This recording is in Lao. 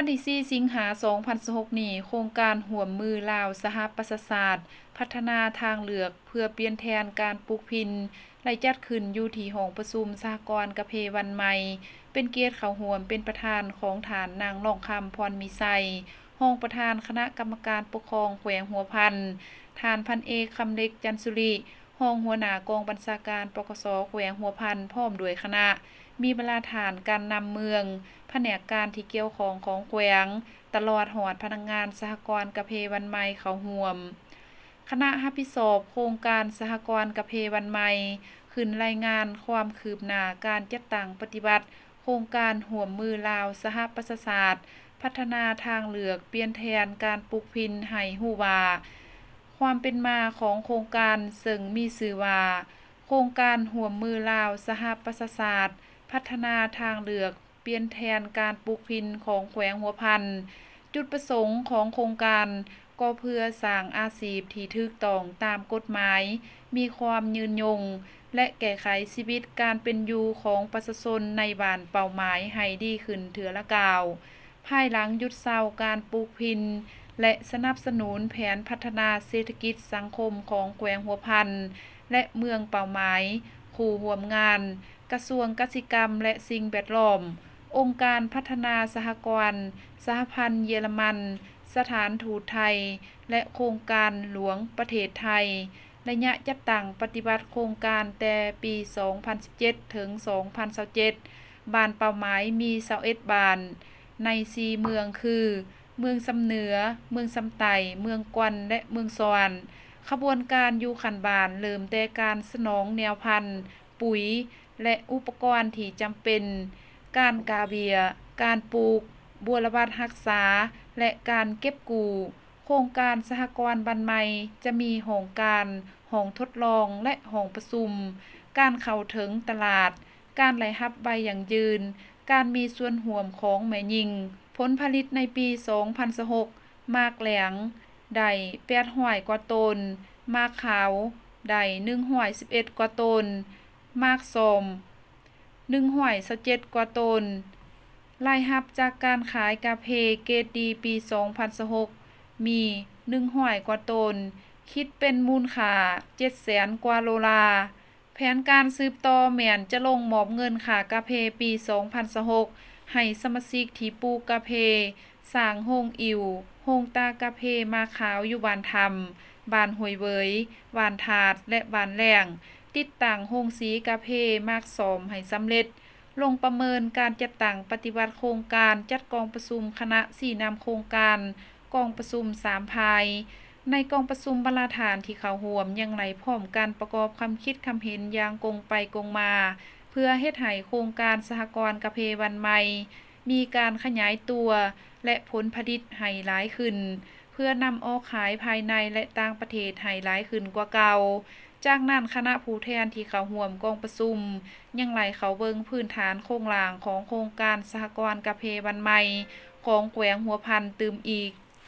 ວັນທີສີ່ ສິງຫາ ສອງພັນຊາວຫົກນີ້, ໂຄງການຮ່ວມມືລາວ-ສະຫະປະຊາຊາດ ພັດທະນາທາງເລືອກເພື່ອປ່ຽນແທນການປູກຝິ່ນ ໄດ້ຈັດຂຶ້ນຢູ່ທີ່ຫ້ອງປະຊຸມສະຫະກອນກາເຟວັນໃໝ່, ເປັນກຽດເຂົ້າຮ່ວມເປັນປະທານຂອງທ່ານນາງ ລ້ອງຄຳ ພອນມີໄຊ ຮອງປະທານຄະນະກຳມະການປົກຄອງແຂວງຫົວພັນ, ທ່ານພັນເອກ ຄຳເລັກ ຈັນສຸລິ ຮອງຫົວໜ້າກອງບັນຊາການ ປກສ ແຂວງຫົວພັນ ພ້ອມດ້ວຍຄະນະ, ມີບັນດາທ່ານການນຳເມືອງ, ພະແນກການທີ່ກ່ຽວຂ້ອງຂອງແຂວງ, ຕະຫຼອດຮອດພະນັກງານສະຫະກອນກາເຟວັນໃໝ່ເຂົ້າຮ່ວມ. ຄະນະຮັບຜິດຊອບໂຄງການສະຫະກອນກາເຟວັນໃໝ່ ຂຶ້ນລາຍງານຄວາມຄືບໜ້າການຈັດຕັ້ງປະຕິບັດໂຄງການຮ່ວມມືລາວ-ສະຫະປະຊາຊາດ ພັດທະນາທາງເລືອກປ່ຽນແທນການປູກຝິ່ນໃຫ້ຮູ້ວ່າ, ຄວາມເປັນມາຂອງໂຄງການເຊິ່ງມີຊື່ວ່າ ໂຄງການຮ່ວມມືລາວ-ສະຫະປະຊາຊາດ ພັດທະນາທາງເລືອກປ່ຽນແທນການປູກຝິ່ນຂອງແຂວງຫົວພັນ. ຈຸດປະສົງຂອງໂຄງການກໍເພື່ອສ້າງອາຊີບທີ່ຖືກຕ້ອງຕາມກົດໝາຍ, ມີຄວາມຍືນຍົງ ແລະ ແກ້ໄຂຊີວິດການເປັນຢູ່ຂອງປະຊາຊົນໃນບ້ານເປົ້າໝາຍໃຫ້ດີຂຶ້ນເທື່ອລະກ້າວ. ພາຍຫຼັງຢຸດເຊົາການປູກຝິ່ນ ແລະ ສະໜັບສະໜູນແຜນພັດທະນາເສດຖະກິດສັງຄົມຂອງແຂວງຫົວພັນ ແລະ ເມືອງເປົ້າໝາຍ, ຄູ່ຮ່ວມງານ ກະຊວງກະສິກຳ ແລະ ສິ່ງແວດລ້ອມ, ອົງການພັດທະນາສະຫະກອນ, ສະຫະພັນເຢຍລະມັນ, ສະຖານທູດໄທ ແລະ ໂຄງການຫຼວງປະເທດໄທ, ໄລຍະຈັດຕັ້ງປະຕິບັດໂຄງການແຕ່ປີສອງພັນສິບເຈັດ ເຖິງ ສອງພັນຊາວເຈັດ, ບ້ານເປົ້າໝາຍມີຊາວເອັດບ້ານ ໃນສີ່ເມືອງຄື ເມືອງຊຳເໜືອ, ເມືອງຊຳໃຕ້, ເມືອງກວັນ ແລະ ເມືອງຊວນ. ຂະບວນການຢູ່ຂັ້ນບ້ານເລີ່ມແຕ່ການສະໜອງແນວພັນ, ປຸ໋ຍ ແລະ ອຸປະກອນທີ່ຈຳເປັນ, ການກ້າເບ້ຍ, ການປູກ, ບົວລະບັດຮັກສາ ແລະ ການເກັບກູ້. ໂຄງການສະຫະກອນບ້ານໃໝ່ຈະມີຫ້ອງການ, ຫ້ອງທົດລອງ ແລະ ຫ້ອງປະຊຸມ, ການເຂົ້າເຖິງຕະຫຼາດ, ການໄດ້ຮັບໃບຢັ້ງຢືນ, ການມີສ່ວນຮ່ວມຂອງແມ່ຍິງ. ຜົນຜະລິດໃນປີສອງພັນຊາວຫົກ ໝາກແຫຼງໄດ້ແປດຮ້ອຍກວ່າໂຕນ, ໝາກຂາວໄດ້ໜຶ່ງຮ້ອຍສິບເອັດກວ່າໂຕນ, ໝາກສ້ອມໜຶ່ງຮ້ອຍຊາວເຈັດກວ່າໂຕນ. ລາຍຮັບຈາກການຂາຍກາເຟເກຣດດີປີສອງພັນຊາວຫົກ ມີໜຶ່ງຮ້ອຍກວ່າໂຕນ, ຄິດເປັນມູນຄ່າເຈັດແສນກວ່າໂດລາ. ແຜນການສືບຕໍ່ແມ່ນຈະລົງມອບເງິນຄ່າກາເຟປີສອງພັນຊາວຫົກ ໃຫ້ສະມາຊິກທີ່ປູກກາເຟ, ສ້າງໂຮງອິ້ວ, ໂຮງຕາກາເຟໝາກຂາວຢູ່ບ້ານຖ້ຳ, ບ້ານຫ້ວຍເຫວີຍ, ບ້ານທາດ ແລະ ບ້ານແລ້ງ, ຕິດຕັ້ງໂຮງສີກາເຟໝາກສ້ອມໃຫ້ສຳເລັດ, ລົງປະເມີນການຈັດຕັ້ງປະຕິບັດໂຄງການ, ຈັດກອງປະຊຸມຄະນະຊີ້ນຳໂຄງການ, ກອງປະຊຸມສາມພາຍ. ໃນກອງປະຊຸມ ບັນດາທ່ານທີ່ເຂົ້າຮ່ວມຍັງໄດ້ພ້ອມກັນປະກອບຄຳຄິດຄຳເຫັນຢ່າງກົງໄປກົງມາ ເພື່ອເຮັດໃຫ້ໂຄງການສະຫະກອນກາເຟບ້ານໃໝ່ມີການຂະຫຍາຍຕົວ ແລະ ຜົນຜະລິດໃຫ້ຫຼາຍຂຶ້ນ, ເພື່ອນຳອອກຂາຍພາຍໃນ ແລະ ຕ່າງປະເທດໃຫ້ຫຼາຍຂຶ້ນກວ່າເກົ່າ. ຈາກນັ້ນ, ຄະນະຜູ້ແທນທີ່ເຂົ້າຮ່ວມກອງປະຊຸມຍັງໄດ້ເຂົ້າເບິ່ງພື້ນຖານໂຄງລ່າງຂອງໂຄງການສະຫະກອນກາເຟບ້ານໃໝ່ຂອງແຂວງຫົວພັນຕື່ມອີກ.